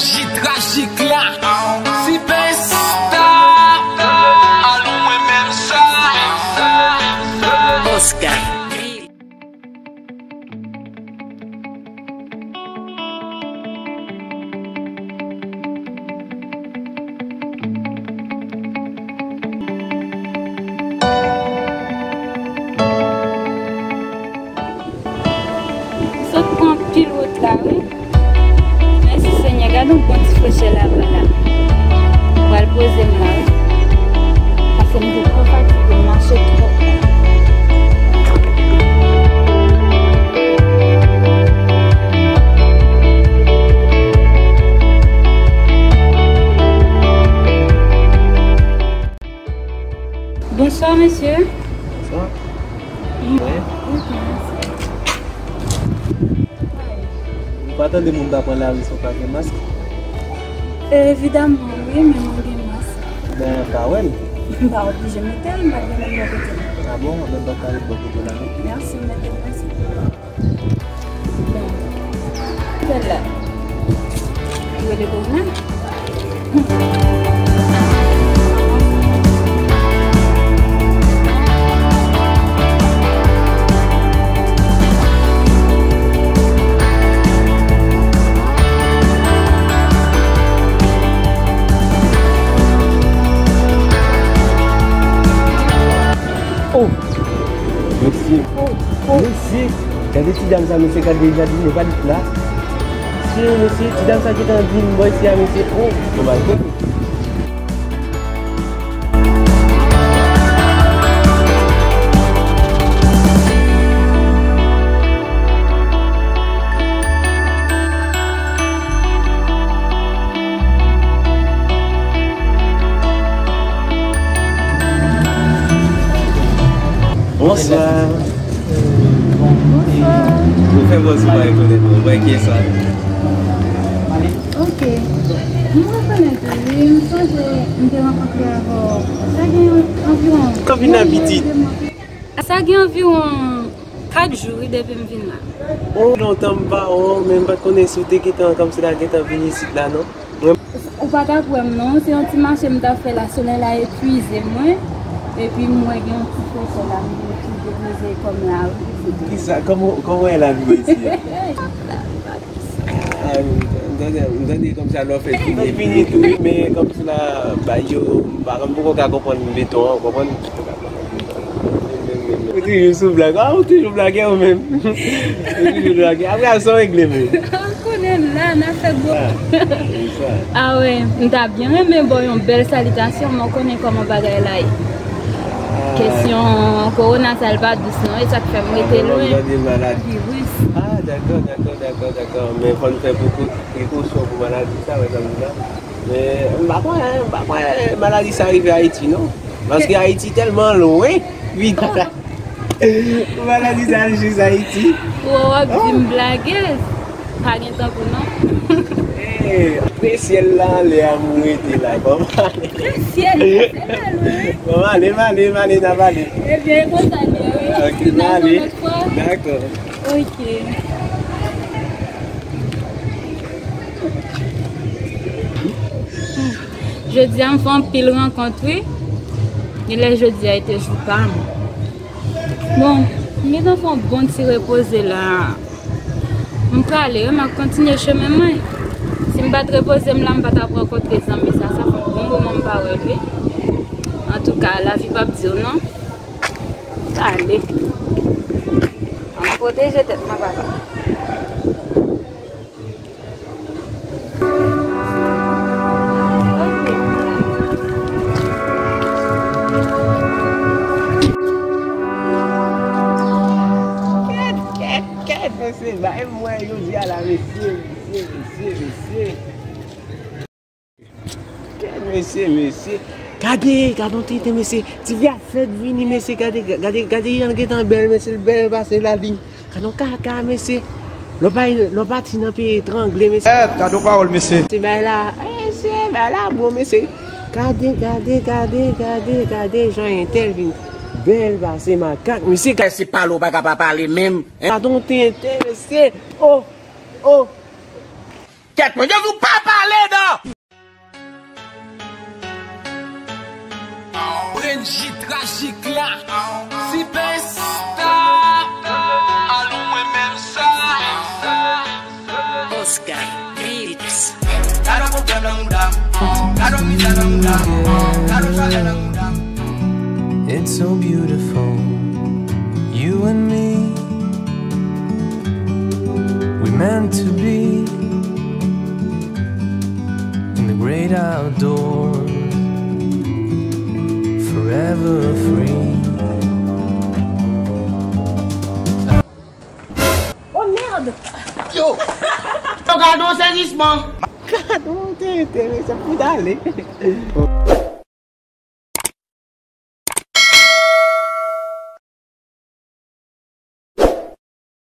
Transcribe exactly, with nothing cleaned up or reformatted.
Ji trajik la, Sipèsta. Alon mwen menm sa. Oscar. M sot pran anpil wout la, wi. Mèsi, Senyè. Gade yon bon ti frechè laba la. Mwen pral poze m la, wi. Paske m te twò fatige, m mache twòp. Bonswa, mesye. Bonswa. Wi. Wi, mèsi. Ou pa tande moun ta pran lari san pa gen mask? Evidaman, wi, men mwen gen mask. Men pa wè l. M pa oblije mete l, m pa gen moun bò kote m. A bon? Anben m pa ka ret bò kote w la, non. Mèsi, mèt, mèsi. Bon. Sèl la. Ou rele Kovna? Oh! Mesye, mesye, gade ti dam sa, mesye, gade jadinè pa li la. Mesye, mesye, ti dam sa ki t ap vin bò isi a, mesye. Oh, nou mal kote. Bonswa. Bonswa. Ou fè bòz ou pa rekonèt mwen. Mwen kiyès sa? Ok. M rekonèt ou, wi. M sonje m te rankontre avè w. Sa gen anviwon... Kòm vin la pitit. Sa gen anviwon kat jou, wi, depi m vin la. Oh, lontan m pa wè w, men m pa t konnen si w te gentan, kòmsi la, gentan vin isit la, non. Mwen... Ou pa t ap wè m, non. Se yon ti mache m t ap fè la, solèy la epuize mwen. Epi m wè gen yon ti frechè la, m vin tou depoze kò m la, wi. Kisa? Kòman, kòman w ye la, Vivansi? Ah, m tande, m tande kòmsi a lè w fè fini, fini tou, wi, men kòmsi la, bay yo, m pa, m poko ka konprann beton an, w konprann? Ou toujou sou blag. Ah, ou toujou blagè ou menm. Ou toujou blagè. Apre a, sa w regle menm? Ou konnen la, n ap fè gwo. Ah, se sa. Ah, wi, m ta byen renmen ba w yon bèl salitasyon, men w konnen kòman bagay la ye. Ah. Kesyon kowona sa, l pa dous, non, e sa k fè m rete lwen. Ah, m tande maladi. Viris. Ah, dakò, dakò, dakò, dakò. Men fò n fè bokou prekosyon pou maladi sa, wè sa m di la. Men m pa kwè, m pa kwè maladi sa rive Ayiti, non. Paske Ayiti tèlman lwen, wi. Maladi sa al jis Ayiti. Ou w ap di m blagèz. Pa gen tankou, non. Eh, men syèl la anlè a, m rete la. Ban m ale. Syèl la, syèl la lwen, wi. Ban m ale, m ale, m ale, n ap ale. Ebyen, e konsa l ye, wi. Ok, n ale. Dakò, lòt fwa. Dakò. Ok. Jodi a, m fè anpil rankont, wi. Genlè jodi a, e te jou pa m. Bon, m gentan fè yon bon ti repoze la. M prale, wi, m ap kontinye chemen mwen. Si m pa t repoze m la, m pa t ap rankontre zanmi sa. Sa fè yon bon moman m pa wè l, wi. Antouka, lavi p ap di w non. Prale. Ann pwoteje tèt mwen, papa. Kèt, kèt, kèt, mesye, bay mwen jodi a la, mesye, mesye, mesye, mesye. Kèt, mesye, mesye. Gade, gade yon tenten, mesye. Ti fi a fèk vini, mesye. Gade, gade, gade jan l gentan bèl, mesye. L bèl pase lali. Gade yon kaka, mesye. Lè w pa, lè w pati nan peyi etrangle, mesye. Kèt, gade yon pawòl, mesye. Se bagay la, eh, mesye, bagay la bon, mesye. Gade, gade, gade, gade, gade jan entèl vin bèl pase makak, mesye. Se pale w pa ka pa pale menm, en? Gade yon tenten, mesye. Oh, oh. Kèt mwen, Jezi, ou pa pale non! Renji trajik la, sipèsta, alon mwen menm sa. Oscar Beats. Gade pwoblèm nan mouda m, gade mizè nan mouda m, gade chalè nan mouda m. It's so beautiful, you and me. We meant to be in the great outdoors, forever free. Oh merde! Yo! Yo, gade yon sezisman! Gade yon te enterese pou dale.